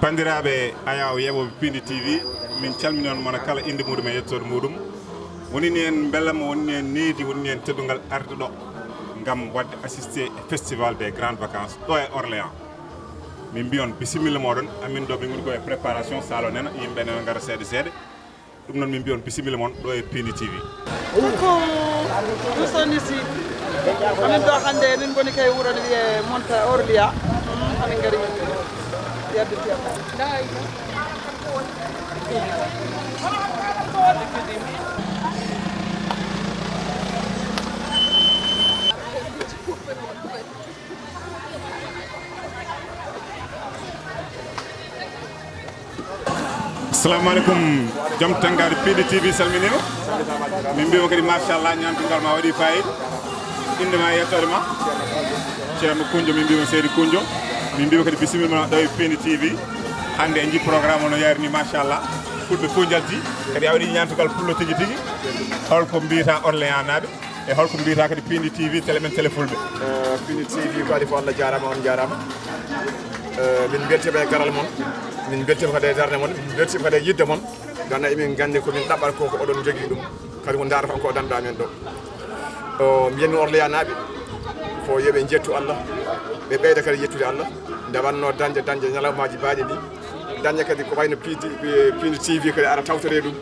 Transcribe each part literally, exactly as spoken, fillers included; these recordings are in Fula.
Banndiraaɓe ayaawo yeeɓooɓe Piindi T V, min calmini on mona kala innde muuɗum e yettoode muuɗum. Woni ni en mbelamma, woni ni en needi, woni ni en teddungal arde ɗo ngam waɗde assister e Festival des Grandes Vacances ɗo e Orléans. Min mbiyon bisimilla mooɗon, amin ɗo min ngoni ko e préparation, salo nena, yimɓe nena ngara seeɗa seeɗa. Ɗum noon min mbiyon bisimilla mon ɗo e Piindi T V. Coucou, nous sommes ici. Amin ɗo hannde, emin ngoni kay wuro ne wiyee Monta Orlia. Mm, amin ngari yadde tiyam. Assalamu aleykum, joom tenngaade Piindi T V salminiima. Min mbiima kadi machallah, ñaamtungal ma waɗi fayida. Innde ma e yettoode ma? Ceerno Kunjo, min mbiima Seydi Kunjo. Min mbiima kadi bisimilla ma ɗo e Piindi T V. Hannde en njii programme o no yahri ni machallah. Fulɓe fof njalti, kadi a waɗi ñaamtungal pullo tigi tigi. Holko mbiyata Orléans naaɓe? E holko mbiyata kadi Piindi T V, télé men, télé fulɓe? Eh, Piindi T V ko adi fof, Allah jaaraama, on jaaraama. Eh, min mbeltiima e garal mon, min mbeltiima kadi e darnde mon, min mbeltiima kadi e yiɗde mon. Nganndaa emin nganndi ko min ɗaɓɓata ko, ko oɗon njogii ɗum. Kadi ko ndaarata on ko dañɗa men ɗo. O, mbiyatmi Orléans naaɓe, ko yo ɓe njettu Allah, ɓe ɓeyda kadi yettude Allah. Nde wannoo dañde, dañde ñalawmaaji baaɗi ɗi, dañde kadi ko wayno Piindi, Piindi T V kadi ara tawtoree ɗum,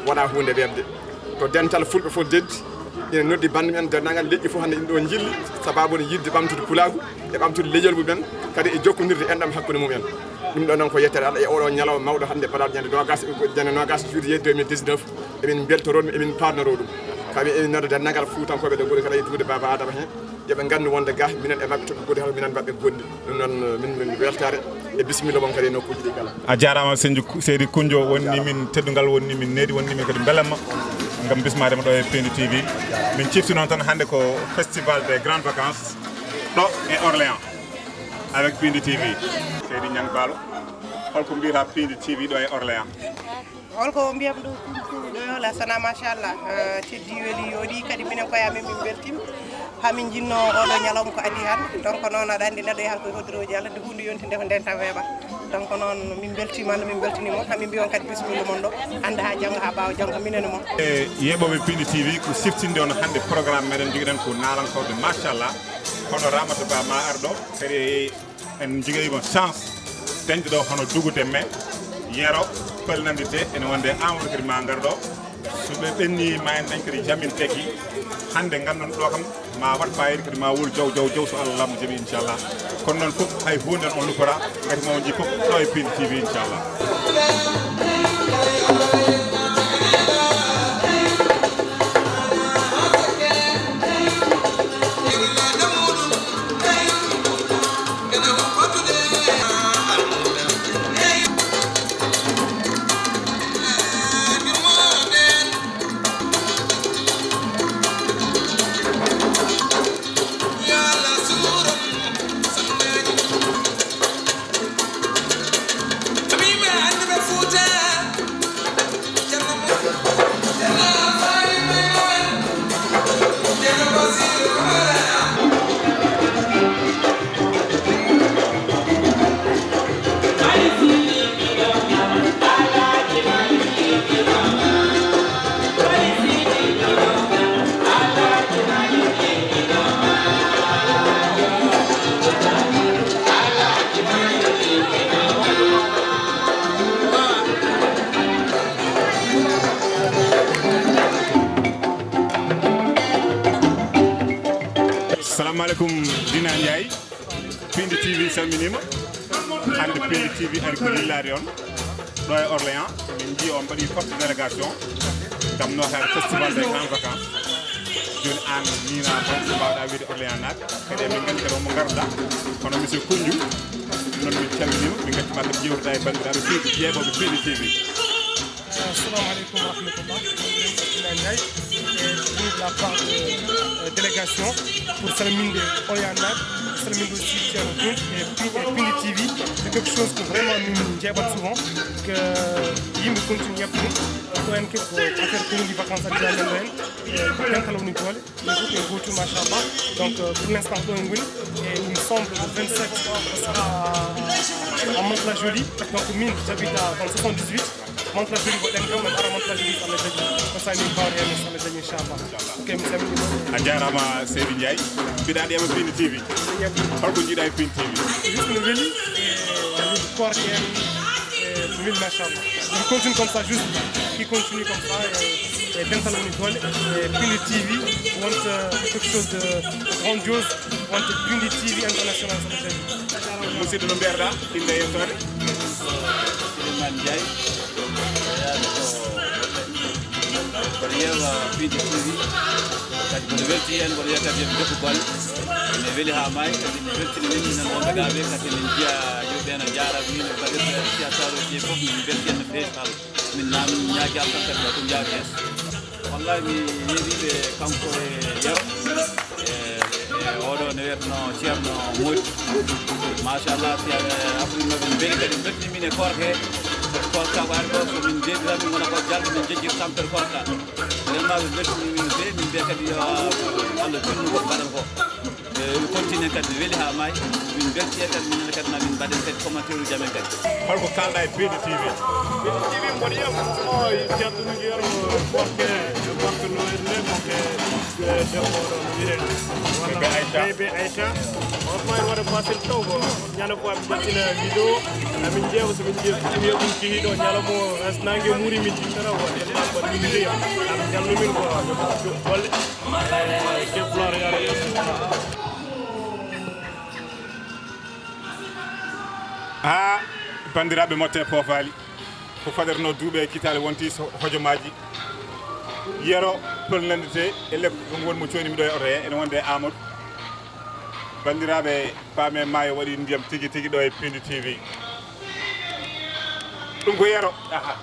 wonaa huunde weeɓde. To dental fulɓe fof denndi, ina noddi banndu men, denndaangal leƴƴi fof hannde ina ɗo njilli, sabaabu ne yiɗde ɓamtude pulaagu e ɓamtude leñol mumen, kadi e jokkondirde enɗam hakkunde mumen. Ɗum ɗo noon ko yettere Allah e oɗo ñalawma mawɗo hannde, baɗaɗo ñande noogaas, ñande noogaas juillet deux mille dix-neuf. Emin mbeltoroo ɗum, emin paarnoroo ɗum. Kadi emin nodda denndaangal Fuutankooɓe ɗo ngoni kala e duude Baaba Adama heen. Yo ɓe nganndu wonde ga minen e maɓɓe toɓɓe goɗɗi, hol minen mbaɗɓe goɗɗi. Ɗum noon, min, min weltaare e bisimilla mon kadi e nokkuuji ɗi kala. A jaaraama, Seydi Ku-, Seydi Kunjo, wonni min teddungal, wonni min needi, wonni min kadi mbelamma ngam bismaade ma ɗo e Piindi T V. Min cifti noon tan hannde ko Festival des Grandes Vacances ɗo e Orléans avec Piindi T V. Seydi Ñang Baalo, holko mbiyata Piindi T V ɗo e Orléans? Holko mbiyam ɗo, ɗo yo la sana, machallah. Eh, teddi, weli, yooɗi, kadi minen koye amen min mbeltima. Haa min jinno oɗo ñalawma ko adi hannde. Donc noon aɗa anndi neɗɗo yahat koye hoddirooji Allah, nde huunde yonti nde ko nden tan weeɓa. Donc noon min mbeltima, no min mbeltini mon, haa min mbiyon kadi bisimilla mon ɗo, hannde haa janngo, haa ɓaawo janngo, minen e mon. E yeeɓooɓe Piindi T V, ko siftinde on hannde programme meɗen jogiɗen ko naalankooɓe, machallah, hono Ramata Ba ma ar ɗo, kadi en njogii mo chance dañde ɗo hono Dugu Demme, Yero, Pelnandirde, ene wonde Amadou kadi ma ngar ɗo. So ɓe ɓenni ma en dañ kadi jamin tegi. Hannde nganndon ɗo kam ma waɗ fayida kadi ma wul jaw jaw jaw so Allah lamɗo jaɓi inchallah. Kono noon fof hay huunde on luppora ngati ma on njii fof ɗo e Piindi T V inchallah. Assalamu aleykum, Dina Ndiaye. Piindi T V salminiima. Hannde Piindi T V ari ko yillaade on ɗo e Orléans. Min njii on mbaɗi forte délégation ngam nootaade Festival des Grandes Vacances. Jooni aan, Nina, holko mbaawɗaa wiyde Orléans naaɓe? Kadi emin nganndi kadi homo ngarda, hono monsieur Koundiou. Ɗum noon min calminiima, min nganndi ma kadi jewtida e banndiraaɓe Piindi, yeeɓooɓe Piindi T V. Assalamu aleykum wa rahmatullah. Min Abdoulaye Ndiaye, e de la part de, euh, délégation pour salminde Orléans naaɓe, salminde aussi Thierno Koundiou et Pi-, et Piindi T V. C'est quelque chose que vraiment min njeeɓat souvent, que yimɓe continue yaɓɓude ɗum. Ko en kadi ko affaire Piindi vacances actuellement en, e ko dental woni doole. Ɗum fof ko gootum, machallah. Donc, euh, pour l'instant, ɗo en ngoni. Et il me semble, le vingt-sept, ce sera À Mantes-la-Jolie, donc min, j'habite à, dans le soixante-dix-huit. Mantes-la-Jolie ko ɗen kam, en ara Mantes-la-Jolie, so Allah jaɓi. Ko sani kawar heen, so Allah jaɓi, inchallah. Ok, mi salmini. A jaaraama, Seydi Ndiaye. Mbiɗa andi e Pindi T V. Holko njiiɗa e Pindi T V? Juste no weli, e, weli koorke en, e, no weli, machallah. Il continue comme ça, juste, il continue comme ça, e, e dental woni doole. E, Pindi T V, wonta quelque chose de grandiose, wonta Pindi T V international, so Allah jaɓi. Musidɗo, no mbiyeɗaa, innde e yettoode? Souleymane Ndiaye, jeyaa to Mbote. Mboɗo yeewa Pindi T V. Kadi mboɗo weltii heen, mboɗo yeewa kadi eɓe njokki golle. Ene weli haa maayi, kadi ene weltini min, minen wonɓe gaa ɓe, kadi emin njiya yimɓe ɓe no njaara min, e mbaɗirɓe siyasaaruuji ɗi fof, min mbeltii heen no feewi, Sall. Min naam, min ñaagi Allah tan kadi ko ɗum yaari yeeso. Wallahi, mi yeeɗiiɓe kanko e Yero, e, e oɗo ne wiyeteno Ceerno Moodi. Machallah, si, e, Afrique no ɓe mbeli kadi, mbeltini min e koorka he. Koorka ko ari ɗo, so min ndeedi tan, min ngona ko jalɓe, min njejjiri tampere koorka. Vraiment, ɓe mbeltini min no feewi, min mbiya kadi yo Allah junnu ko mbaɗata ko. E, mi continue kadi, mi weli haa maayi. Min mbeltii kadi, minen kadi, ma min mbaɗen kadi commentaire uji amen kadi. Holko kaalɗa e Pindi T V? Pindi T V, mboɗo yiya fof no jadduno Yero, koorke, koorke no wayrude, koorke, e, debbo oɗo no wiyee Bébé Aïcha. Bébé Aïcha. On mari waɗa facile taw ko ñande fof aɓe jaltina vidéo, amin ƴeewa so min ƴeewi, ɗum yo ɗum jehi ɗo ñalawma o, as nangue muuri min timmata, waɗa min jeeya. Aɓe jalno min ko golle. Haa banndiraaɓe motte poofaali, ko fadarno duuɓe e kitaale wonti so hojomaaji. Yero Pël nanndetee e lekko ko woni mo coyni mi ɗo e oto he, ene wonde e Amadou. Banndiraaɓe, paame maayo waɗi ndiyam tigi tigi ɗo e Pindi T V. Ɗum ko Yero. Aha.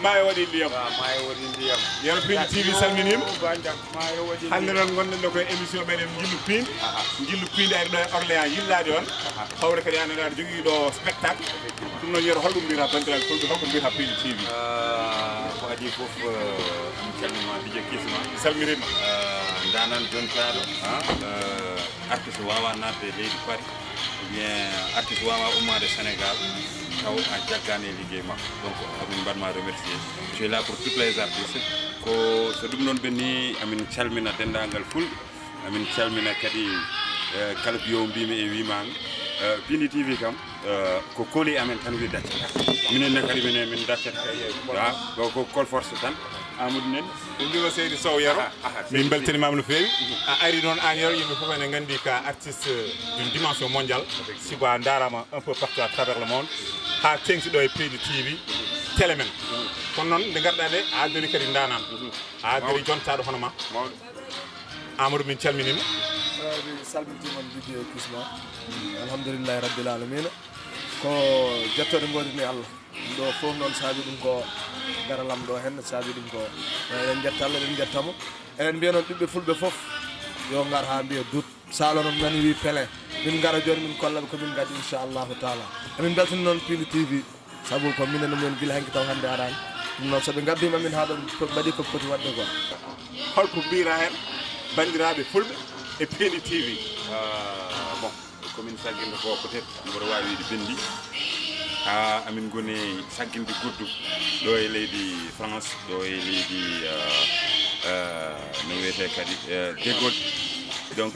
Maayo waɗi ndiyam. Waaw, maayo waɗi ndiyam. Yero Pindi T V salminiima. Banjang, maayo waɗi ndiyam. Hannde noon ngonɗen ɗo ko e émission meɗen Njillu Piindi. Aha. Njillu Piindi ari ɗo e Orléans yillaade on. Aha. Hawre kadi an aɗa jogii ɗo spectacle. Effectivement. Ɗum noon Yero, holko mbiyata banndiraaɓe fulɓe, holko mbiyata Pindi T V? Ah, ko adii fof, eh, mi calminiima, D J Kisma. Salminiima. Eh, ndaanaan jontaaɗo, ah, eh, artiste waawaa naatde e leydi Paris. Ou bien artiste waawaa ummaade Sénégal, taw a jaggaani e liggey makko. Donc, amin mbaɗ ma remercier. Tu es là pour toutes les artistes. Ko so ɗum noon ɓenni, amin calmina denndaangal fulɓe. Amin calmina kadi, eh, kala mbiyowo mbimi e wimaami. Eh, Pindi T V kam, eh, ko koli amen tan wi daccata. Minen ne kadi minen min daccata. Ah, ko, ko kol force tan. Amadou nen. Ɗum mbima Seydi Sow Yero. Aha, aha, min beltanimaama no feewi. Mhm. A ari noon aan Yero, yimɓe fof ene nganndi ka artiste d'une dimension mondiale. Effectivement. Sibu a ndaaraama un peu partout à travers le monde. Haa teeŋti ɗo e Pindi T V, télé men. Mhm. Kono noon nde ngarɗaa nde, a addani kadi ndaanaan. Mhm. A addani jontaaɗo hono ma. Mawɗo. Amadou, min calminiima. Eeyi, mi salmitiima on, Didier Kisma. Alhamdulillahi Rabbil Alamina. Ko jettode ngoodini Allah. Ɗum ɗo fof noon saabi ɗum ko garalam ɗo heen, saabi ɗum ko, eɗen njetta Allah, eɗen njetta mo. Eɗen mbiya noon ɓiɓɓe fulɓe fof yo ngar haa mbiya duut. Saalo noon nani wi pele. Min ngara jooni min kolla ɓe ko min ngaddi inchallahu taala. Emin mbeltani noon Pindi T V. Sabu ko minen no mbiyen gila hanki taw hannde araani. Ɗum noon so ɓe ngaddiima min haa ɗo mbaɗi ko poti waɗde ko. Holko mbiyra heen banndiraaɓe fulɓe e Pindi T V? Ah, bon, ko min sagginte ko peut-être mboɗo waawi wiide binndi. Haa amin ngoni sagginde guddu ɗo e leydi France, ɗo e leydi, ah, ah, no wiyetee kadi, eh, De Gaulle. Donc,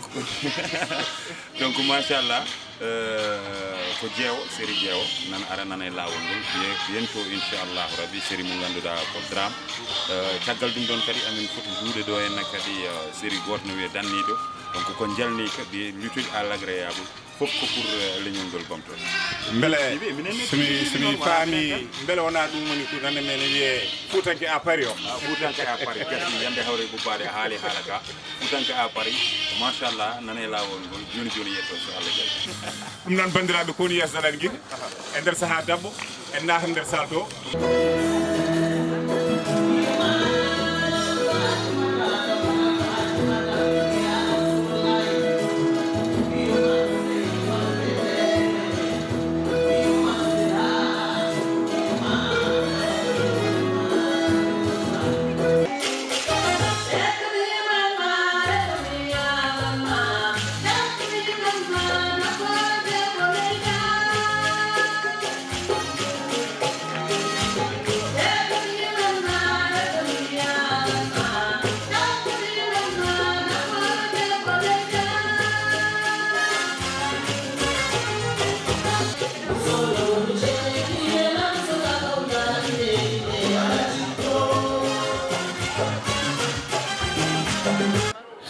donc machallah. Eh, ko jeewo, série jeewo, nan ara nan e laawol ngol. Bien-, bientôt, inchallahu rabbi, série mo ngannduɗaa ko drame. Eh, caggal ɗum ɗoon kadi, amin foti juuɗe ɗo henna kadi, eh, série gooto no wiyee Danniiɗo. Donc, ko njalni kadi, lutte à l'agréable. Fof ko pour, eh, leñol ngol ɓamtoo. Mbele, minen ne so mi, so mi faami, mbele wonaa ɗum woni ko nan men wiyee Fuutanke à Paris o? Ah, Fuutanke à Paris, kadi yande hawre ɓubbaade a haali haala ka. Fuutanke à Paris, machallah, nane laawol ngol, jooni jooni yetto, so Allah jaɓi. Ɗum noon, banndiraaɓe, ko woni yeeso daɗal gite, e nder sahaa dabbo, en naata nder saal to.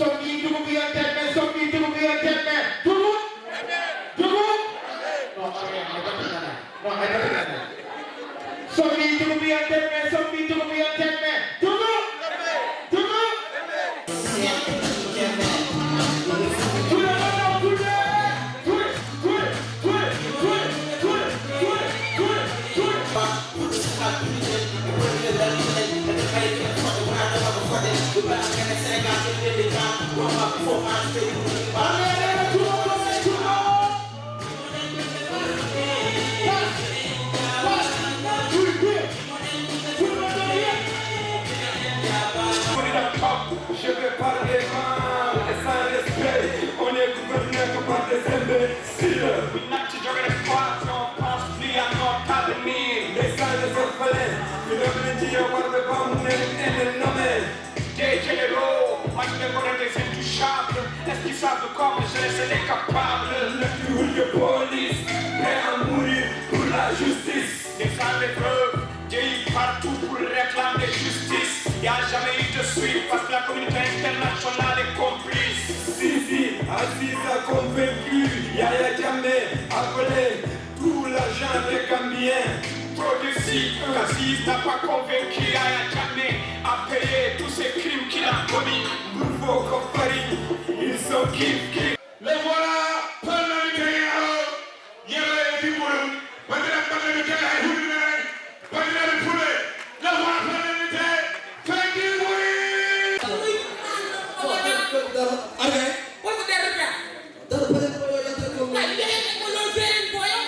Sokki jugu mbiyanten ɓe, sokki jugu mbiyanten ɓe. Jugu? Jugu? No, okay, I don't know. No, I don't know. Sokki jugu mbiyanten ɓe, sokki jugu mbiyanten ɓe. Jugu? Jugu? Jugu, jugu, jugu. Je vais parler mal et sans respect. On est gouverné que par des imbéciles. We not to joke at squad, so pass me, I'm not having me. Ndeysaan, les orphelins, mi ɗon ɓe njiya worɓe bammumen enen nomen. Des généraux, match de corps des intouchables. Est-ce qu'ils savent comment gérer les capables? Let's be with the police, prêts à mourir pour la justice. Ndeysaan, les preuves, jeyi partout pour réclamer justice. Y a jamais eu de suite parce que la communauté internationale est complice. Sisi, Aziza convaincu, Yaya Jammeh appelé, tout l'argent des Gambiens. Trop de sites, Aziz n'a pas convaincu Yaya Jammeh à payer tous ces crimes qu'il a commis. Mburu fof ko farine, ils sont kiff kiff. Le voilà, parlementaire, yero e dimbuɗum, bandiraɓe, bandiraɓe, kala hay huɗinare, bandiraɓe Pulɓe, le voilà, parlementaire, twenty three. Arde. Wonko darata? Dara pare ko yo yata ko. Ay, ɓe ko lo seren boyo.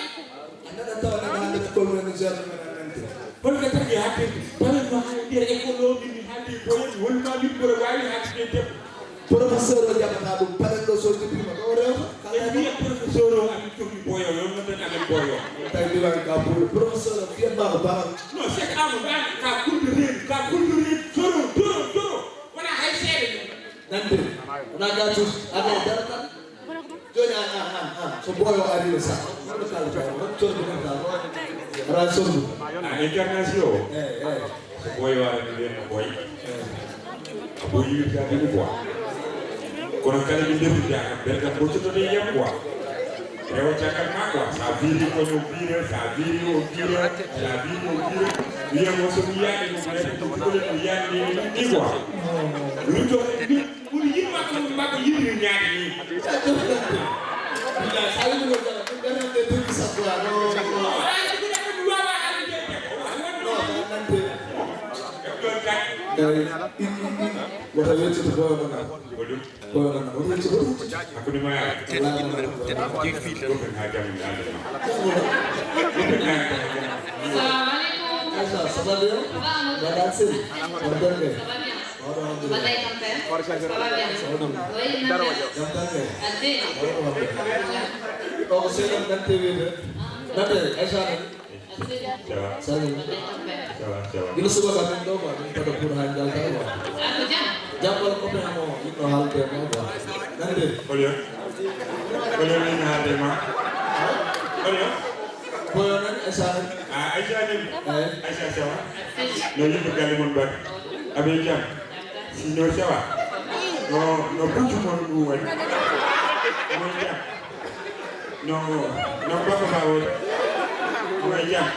Anana tawa na hande ko men jarno men anante. Holko tagi haalde? Tawi no haalde e ko lo min haalde boyo, wonma min ɓura waawi haalde debbo. Professeur o jaɓata ɗum, paren ɗo so jippima ɗo rewta. E wiya professeur o amin jogii boyo, yo noddon amen boyo. Tawi diwan ka pour professeur o fiyat ma ko baral. Non, c'est que amu ɗan ka kulɗo reedu, ka kulɗo reedu, doro, doro, doro. Wona hay seeɗa ɗum. Nande, wona ka tus, amen darata. Jooni an, an, an, an, so boyo ari o sa. Wona kala ka, wona corde men ka, wona. Ara sondu. Ah, incarnation. Eh, eh. So boy wara ni ɓe no boy. Ko boy yirta ni quoi. Kono kala min ndemirta kam, ɓen kam ɓoccotoɗo yiyam quoi. Rewa caggal ma quoi. Sa viri ko no vira, sa viri o vira, sa viri o vira. Wiyam o so mi yaani ko ɓe ko ɓe ko yaani ni quoi. Ruto ni. Ɓuri yimma ko mbaɗa yimɓe ñaade ni. Billahi, sa yimɓe ɗo jara, ɗum ɓernande duuɓi sappo a, no. Ay, ɗum ɗum wawa haalde. No, ɓernande. Ɗon tan. Eyi, i, i, i. Wata weccito boyo mo ngal. Ko ɗum? Boyo mo ngal. Wata weccito, wata weccito. Hakkunde ma e Allah. Wallaahi, wallaahi. Goɗɗum ha jam, mi haalde ma. Goɗɗum ha jam. Salamu alaikum. Aïcha, ça va bien? Ça va, Amadou? Mbaɗa sel? On berɓe? Ça va bien. Mbaɗɗa e tampere? Ça va bien. Oui, nande. Jam tan kay. Adde. Ɗo ko seeɗa nante wiide. Nante, Aïcha tan. Adde. Ça va. Salut. Mbaɗɗa e tampere? Ça va, ça va. Gila subaka min ɗo quoi, min pada pour ha njalta quoi. Ah, ko jam? Jam wala copain mo yiɗɗo haalde ma quoi. Nante. Hol yo? Hol yo min haalde ma? Hol yo? Boyo nan, Aïcha nan. Ah, Aïcha nan. Eh. Aïcha, ça va? No yimɓe galle mon mbaɗi? Aɓe jam? Sinon, ça va? No, no puccu mon ngu woni? Mon jam? No, no baba ba woni? Mon jam?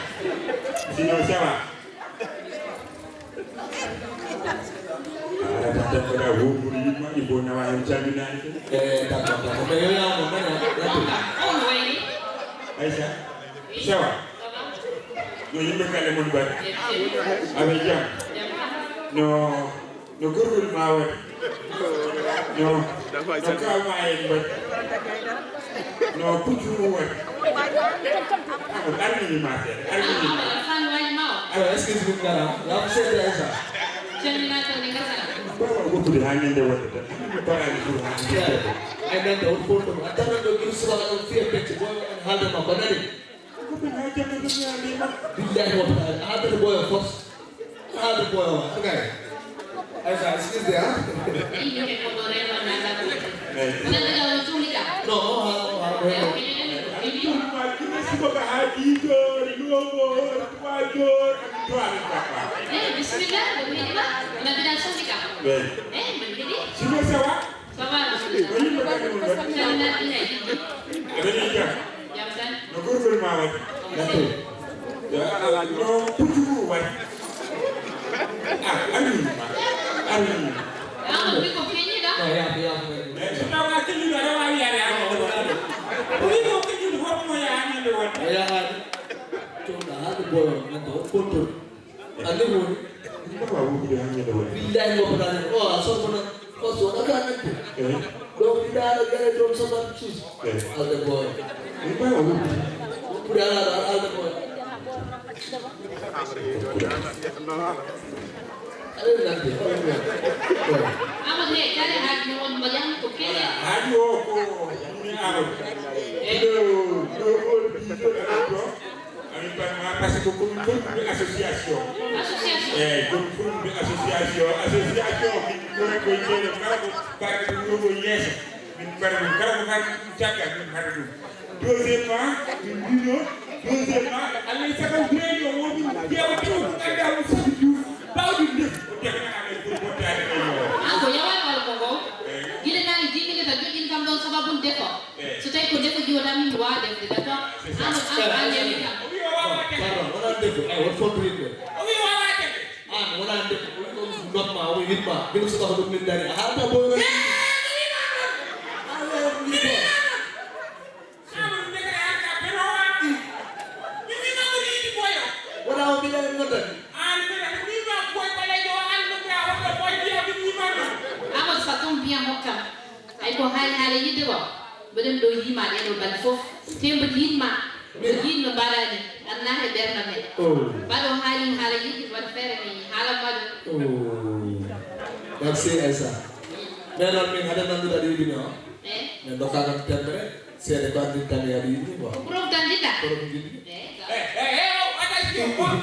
Sinon, ça va? Ala tan tan mbaɗa wowlude yimma, Ibo nawa hen calminaani kadi. Eh, d'accord, d'accord. Mais yo yaw mo, nana, yattu. On wayni? Aïcha, ça va? No yimɓe galle mon mbaɗi? Aɓe jam? No, no gorgol ma waɗi? No, no kaw ma en mbaɗi? No puccu mum waɗi? Ako armini ma seeɗa, armini ma. Fan wayni ma o? Alors, excuse me, ngara. Lam seeɗa, Aïcha. Calminaaka woni ngasana. Mbawa woppude haa ñande wonde tan. Mbaɗaani pour haa ñande wonde. Ay, nande, on fof ɗum. A tawa ɗo gila subaka ɗon fiya pecce, boy, on haalde ma ko nani? Ko ɗum haa jannde ɗum ñaami ma. Billahi, wota haaldata boy o force. Haalde boy o, okay. Aïcha, excuse me, hein? Eyi, min ko ɗo rewma nanga ɗum. Eyi. Wona daga o cuumi ka? Non, o haa, o haa, o haa. Eyi, o haa. Eyi, o haa. Eyi, o haa. Eyi, o haa. Eyi, bisimilla, ko mi heɗi ma? Wona daga o cuumi ka? Eyi. Eyi, min heɗi. Sino, ça va? Gato. No puccu waɗi. Ah, amin ma. Amin. Amadou wi ko feññiɗo. No, yaafo, yaafo. Mais so tawa ka keññiɗo, aɗa waawi yaade Amadou Wade. Wi ko keññiɗo, hoto mo yaha Amadou Wade. A yahaade. Cowɗa haade boyo, nanto, o kontori. Anndi ko woni? Min mbawa woppude haa ñande woni. Billahi, woppude haa ñande. O, a sorko na. O, so wona ka nante. Eh. Ɗo mbiɗa ara gare toon sabar cuus. Eh. Alde boy. Min mbawa woppude. Woppude ala ɗo, alde boy. Aɗa nante. Amadou, he, kare haaji mo won mo jam ko kene. Haaji o ko woni Amadou. Eh. Ɗo, ɗo, ɗo, ɗo, ɗo. Amin, par-, ma-, parce que komin fof ɗum association. Association. Eyyi, komin fof ɗum association. Association, min ɗo ko jeeɗo kala ko mbaɗa ɗum ɗo ko yeeso. Min mbaɗa ɗum kala ko mbaɗa ɗum caggal, min mbaɗa ɗum. Deuxièmement, min mbino, deuxièmement, Allah e sago réunion o min ƴeewa taw ɗum annda ɗum sabi ɗum. Bawɗi ɗum def, o defna amen pour mottaade réunion o. Ah, ko yawani walla ko ngo? Eyyi. Gila nani jimminata joƴƴin kam ɗon sababu defo. Eh. So tawi ko defo jiwata min mi wawa defde, d'accord? C'est ça. An, an, an, an, an, an. O wi o wawa defde. Pardon, wona defo. Ay, won fottoyimɓe. O wi o wawa defde. An, wona defo. O wi on noppa, o wi yimma. Min so tawa ɗum min dari. A haalta boy. Eh, mi wima non. Ah, ouais, mi wima non. An, ndekere an ka berowa. Mi wima ko yiɗi boyo. Wona o mbiɗa en noddani. An, mi wima boy ɓalejo, an, no ka hoto boy biya mi wima non. Amadou, ça tombe bien, hokkam. Ay, ko haali haala yidde ko, mboɗen ɗo yiima ɗee ɗoo balɗe fof. Te mboɗo yiɗma, mboɗo yiɗno mbaɗani, annaa he ɓernde men. Oh. Mbaɗo haali haala yidde, mbaɗo feere men, haala mbaɗo. Oh. Merci, Aïssa. Mais noon min, hade nanndude aɗa yiɗi mi o. Eh? Min ndokka kam temedere, seeɗa ko anndinta mi aɗa yiɗi mi quoi. Ko preuve d'identité? Preuve d'identité. Eh, ça. Eh, eh, eh, oh, attention, oh.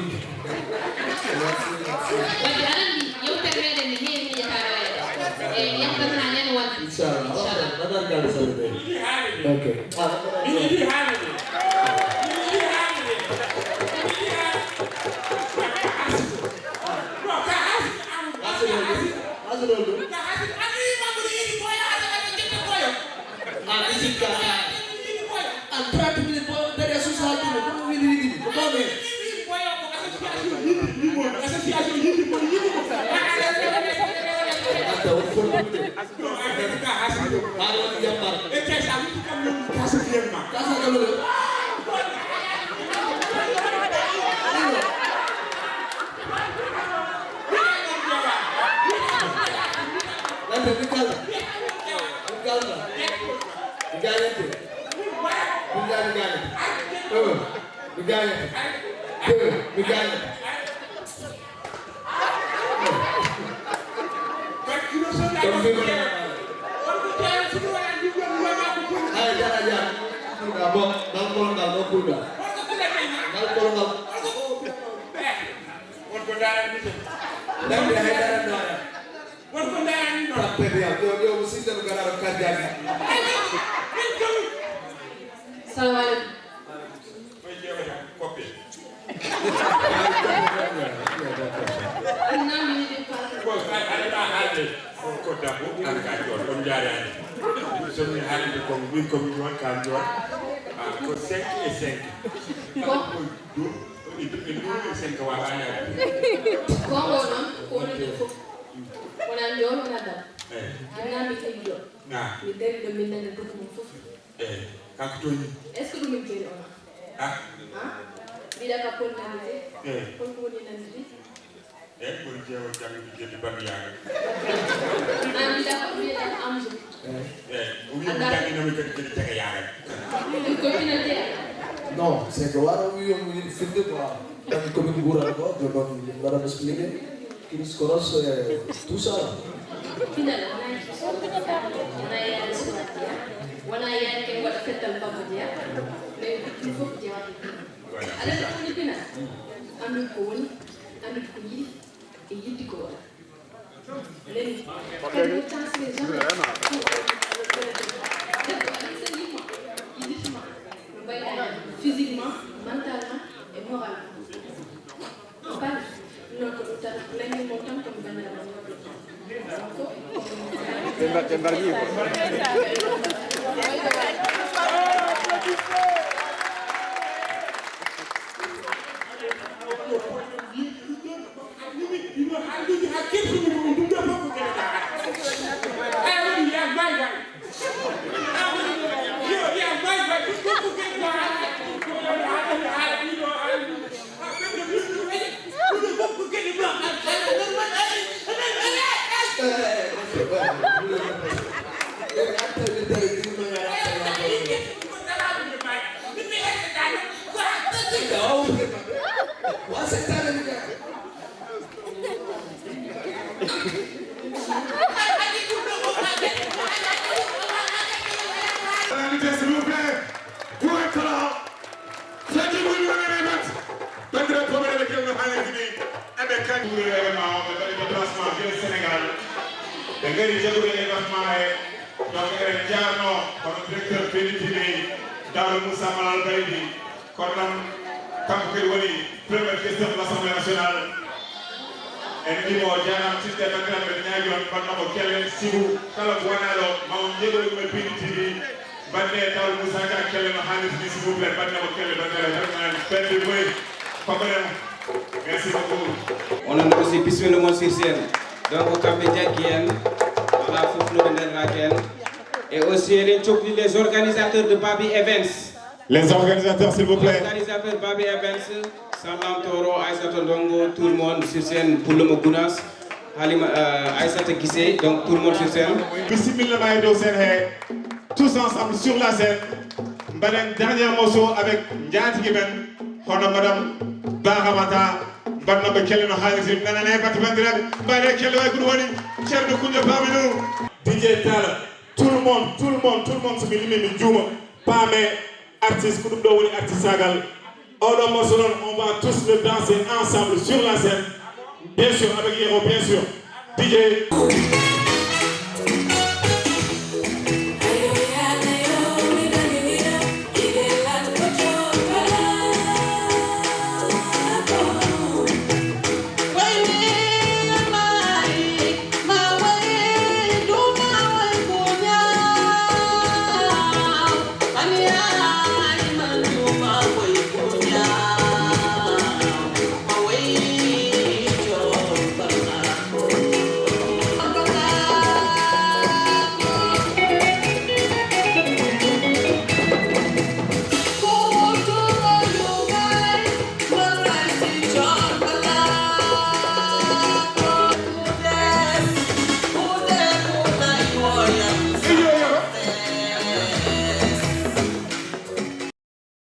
Merci, merci. Wadde aɗa anndi yewtere meɗen ne heewi miñataare waɗde. E yewtere haa ñande wonde. Inchallah. Inchallah. Nanar galle sabu de. Miɗo yiɗi haalde. Ok. Ah, nanar galle. Miɗo yiɗi haalde. Miɗo yiɗi haalde. Miɗo yiɗi haalde. Non, ka haasi am. Haasi ɗon ɗum. Haasi ɗon ɗum. Ka haasi am. An, mi yiɗi boyo, haasi am, mi yiɗi boyo. Ah, mi sikka. Mi yiɗi boyo. An trente minutes bo dari a suusa haaldude, ko ɗum wini wini, ko ɗum wini. Association yimɓe, yimɓe, association yimɓe, ko yimɓe ko. Atta, o fof ɗum de. Non, a dañi ka haasido. Maa woni yambar. E te sa witti kam non quatrième ma. Kasa kam ɗo. Wante mi kalda. Mi kalda. Mi gañante. Billahi mi gañante. Eh, mi gañante. Eh, mi gañante. Kono mi wona. Ay, jara, jara. Kulɗa, bon, ngal kolo ngal, ɗo kulɗa. Ngal kolo ngal. On ko ndaarani mi tan. Ndaarde hay dara ndaara. On ko ndaarani noon. Tampere yam, yo, yo, mo sikkano garaaro karjaani. Ay, min, min, min, min. Salamu aleykum. Koye ƴeewata koppe. Namdi yiɗi passe. Bon, a-, aɗa ma haalde. On ko debbo, an ka joor, on njaaraani. So min haalde ko, min ko min won ka joor. Ah, ko cinq et cinq. Ko? Ko deux, et deux, et cinq waɗaani. Kongo noon, ko onon ɗiɗo fof. Wona njool, wona dal. Eh. Ginnaaɓe keɗiɗo. Ah. Mi dari ɗo, min nana dogu mum fof. Eh, kanko tooñi. Est-ce que ɗum min keɗi onon? Ah. Ah? Mbiɗa ka pol nandite. Eh. Holko woni nandite? Eh, woni jeewo janngude jeddi bannduyaagal. Ah, mbiɗa ko mbiɗa Amdou. Eh, o wi mi jannginami kadi kadi cagayaagal. Ɗum ko pinal jeeya? Non, c'est que wano o wi on mo yiɗi firde quoi. Ɗum ko min nguurata ko, jooni noon min mbaɗa expliqué. Kiris koros, eh, tout ça. Pinal wona kiris. Wona yaade suwatiya. Wona yaade ken waɗa fettal babba jeya. Mais ɗum fof jewata e pinal. Voilà, c'est ça. Aɗa anndi ko woni pinal? Anndude ko woni, anndude ko yiɗi, e yiɗde ko wona. Nani? Kadi ne transmet jamais. Debbo a ɗum sa yimma, yiɗitma. No mbayɗa physiquement, mentalement, et moralement. Bal, non ko ɗum tan, nangin mo tan ko mi banndiraaɗo. Ɓe mbar-, ɓe mbarmi ko. Kadi jagude e Rahma e, donc eɗen jaarno hono directeur P D T V, Daouda Moussa Malal Baydi, kono noon kanko kadi woni premier questeur de l'Assemblée nationale. En mbimo jaaraama cidde banndiraaɓe, en ñaagi on mbaɗnamo kelle, sibu kala ko wonaa ɗo ma on njeeɓo ɗum e P D T V. Mbaɗnee Daouda Moussa Ka kelle no haanirta ni, s'il vous plaît, mbaɗnee mo kelle, mbaɗnee mo kelle, mbaɗnee mo kelle. Merci beaucoup. Onon aussi, bismilla mon sur scène. Donc, kamɓe jaggi en, wala fof no ɓe ndarraaki en. Et aussi, eɗen cokli les organisateurs de Babi Events. Les organisateurs, s'il vous plaît. Organisateur Babi Events, Sallam Toro, Aïssata Ndongo, tout le monde sur scène, Pullo mo Gounass, Halima, euh, Aïssata Guissé, donc tout le monde sur scène. Bismillah, ma e dow scène he. Tous ensemble sur la scène. Mbaɗen dernier morceau avec njaatige men, hono Madame Ba Ramata. Mbaɗnoo ɓe kelle no haanirta. Nananee batte banndiraaɓe. Mbaɗee kelle way ko ɗum woni. Ceerno Kounta Bamino. D J Talla. Tout le monde, tout le monde, tout le monde, so mi limii mi juuma. Paamee artiste, ko ɗum ɗo woni artistagal. Oɗo morceau noon, on va tous le danser ensemble sur la scène. Bien sûr, avec Yero, bien sûr. D J.